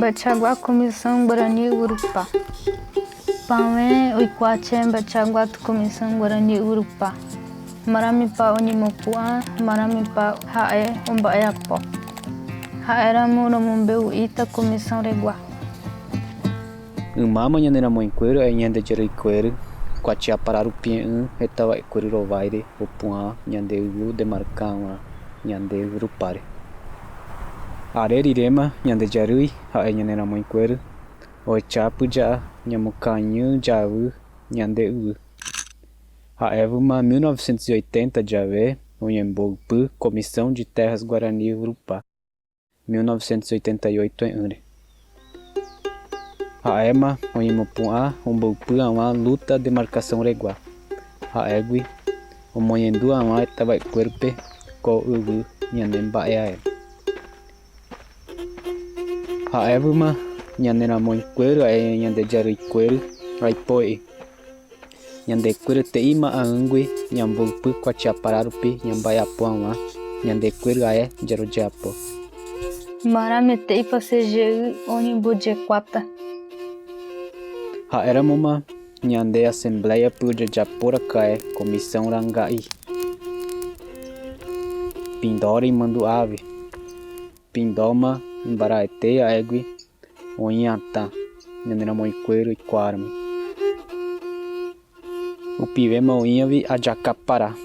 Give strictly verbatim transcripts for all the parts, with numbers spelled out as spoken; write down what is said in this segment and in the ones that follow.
Mba'eichagua Komisaun Guarani Ürüpa. Pawén oikuache mba'eichagua Komisaun Guarani Ürüpa. Maramipa oñemopu'ã, maramipa ha'e omba'eapo. Ha'e ramo romombe'u ita komisaun regua. Ümama ñane ramõekueru, ñande yarüikueru, kuachiapara rupi e'ũ heta wa'ekueru rowaire opu'ã ñande üwü demarcáwa ñande ürüpare. Arerirema ñande yarüi ha'e ñane ramõekueru, ohechaapü ya'a ñamokañü yawü ñande üwü. Ha'e wüma mil novecentos e oitenta yawe oñembo'upü Comissão de Terras Guarani Ürüpa, mil novecentos e oitenta e oito e'ỹre. Ha'éma oñemopu'ã ombo'upü awã luta demarcação regua. Ha'égui omoñendu awã heta wa'ekuérupi ko üwü ñanemba'e ae. Ha'e wüma ñane ramõekueru ha'e ñande yarüikueru aipo e'i. Ñande kuéru te'ima aügui ñambo'upü kuachiapara rupi ñamba'eapo awã, ñande kuéru ae yaroyeapo. Marame te'ipa C G U oñemboyekuata. Ha'e ramoma ñande asembleapü yayapórakae komisaun ranga'i. Pindore imandu'awe. Pindoma imbaraete aegui oĩ ata ñane ramõekueru oikuaarami. Upiwema oĩawi ayakapara,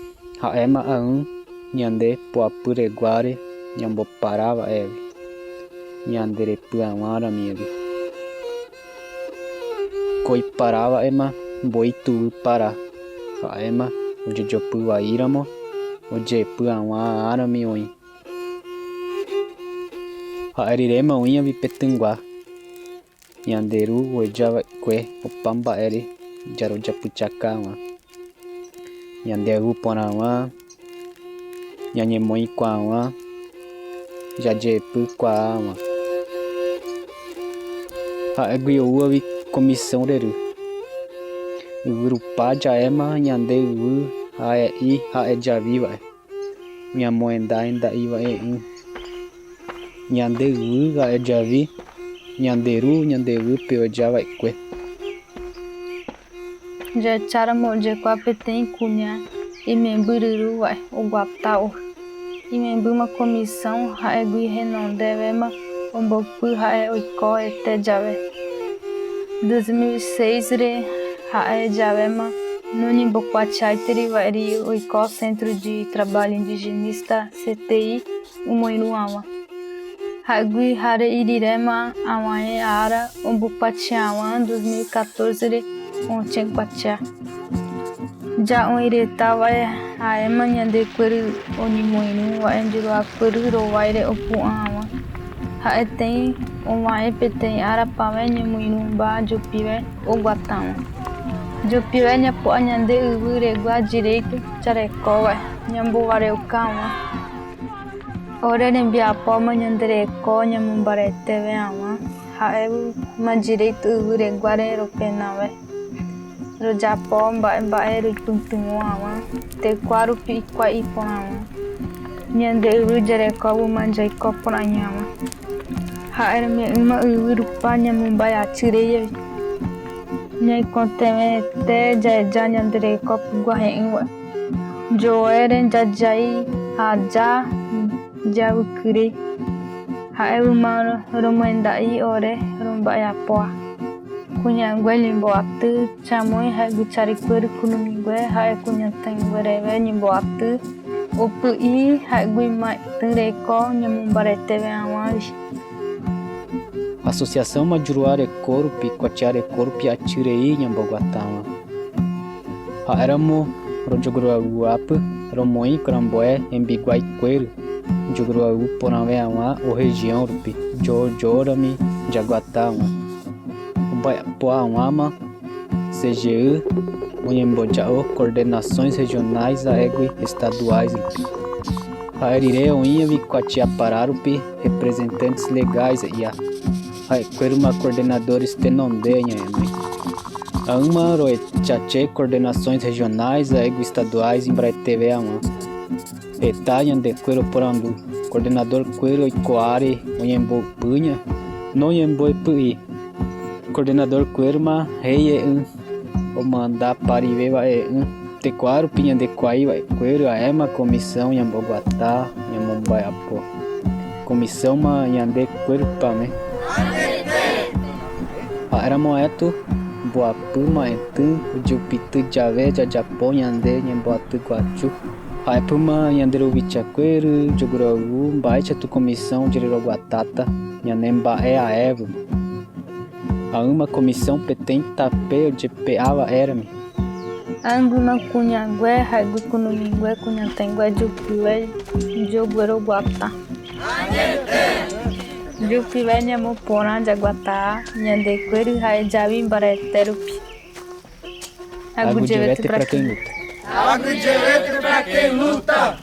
ha'éma aü ñande puapy reguare ñambopara wa'ewi, ñande repyawara miawi. Ko ipara wa'éma mbo'i tu'u para, ha'éma oyejopy waíramo, oje'epy awã arami oĩ. Ha'e riréma oĩawi petyũgua. Ñande ru oheja wa'ekue opa mba'ére yaroyapychaka awã. Ñande aü porãwã, ñañemoĩkuaawã, jaje'epykuaa awã. Ha'égui oúawi komisaun reru. Ürüpa ja'éma ñande üwü ha'e e'i ha'e jawi wa'e. Ñamoendaenda'iwa e'ỹ. Ñande üwü ha'e jawi, ñande ru ñande üwüpe oheja wa'ekue. Jahecháramo oyekua peteĩ kuña imembürürü wa'e oguata ohɨ. Imembüma komisaun ha'égui henondewema ombo'upy ha'e oiko hete yawe. Dos mil e seis re ha'e yawema noñembokuachiaitiri wa'eri oiko Centro de Trabalho Indigenista, C T I, omoirũ awã. Ha'égui hare iriréma awa'ẽ aara ombokuachia'awã dos mil e catorze re õchikuachia. Ya õireta wa'e ha'éma ñande kuéru oñemoirũ wa'e juruapürü rowaire opu'ã awã. Ha'e teĩ owa'ẽ peteĩ aara pawẽ ñemoirũba jupiwe oguatawã. Jupiwe ñapu'a ñande üwü regua direitu jareko wa'e ñambowareuka awã. Ore rembiapóma ñande reko ñamombaretewe awã, ha'e wüma direitu üwü reguare ropenawe. Royapo mba'e mba'e roipytyvõ awã, tekuarupi ikuai porãwã. Ñande üwü jareko wüma yaiko porãi awã. Ha'e reme'ỹma üwü rupa ñamomba'e achirei. Ñaikotevẽte jaheja ñande reko pugua he'ỹwa. Joére jajai aja yawikirei. Ha'e wüma romoenda'i ore romba'eapóa. Kuñague ñemboatɨ, chamõi ha'égui charikuéru kunumigue, ha'e kuñataĩguereve ñemboatɨ, opɨ'i ha'égui maitɨ reko ñamombaretewe awãwi. Asociação ma jurua reko rupi, kuachia reko rupi achirei ñamboguatawã. Ha'e ramo royoguruaguapü romoĩ kurambo'e embiguaikuéru, yoguruagu porãwe awã o região rupi, yo, yorami jaguata awã. Omba'eapóa awãma C G U oñemboja'o coordenações regionais ha'égui estaduais rupi. Ha'e rire oĩawi kuachiapara rupi representantes legais e'iya. Ha'ekuéru ma coordenadores tenonde ñañe'ẽme. Aüma rohechache coordenações regionais ha'égui estaduais imbaretewe awã. Heta ñande kuéru oporandu, coordenador kuéru oiko ári oñembo'upüña, No ñemboepy'i. Coordenador Kuerma, jeye'ỹ, omanda pariwéva e'ỹ. Tekuarupi ñande kuaiva'ekueru aema comisión ñamboguata, ñamomba'eapo. Comisiónma ñande kuerpame. Ja'éramo añatu, mboapy ma'etỹ, ijupitỹ jave jajapo ñande ñemboatyguasu. Ja'épɨma ñande ruvichakueru, yogurogu, mba'échatu comisión yereroguatáta, ñane mba'e aévoma. Aɨma comisión peteĩ tape ojepe'a wa'érami. Aɨngüma kuñague, ja'égui kunumigue, kuñataĩgue, jupiwe, yogueroguata. Jupiwe ñamoporã yaguata, ñandekueru ja'e yawimbarete rupi. Aguyjewétu pra quem luta. Aguyjewétu pra quem luta.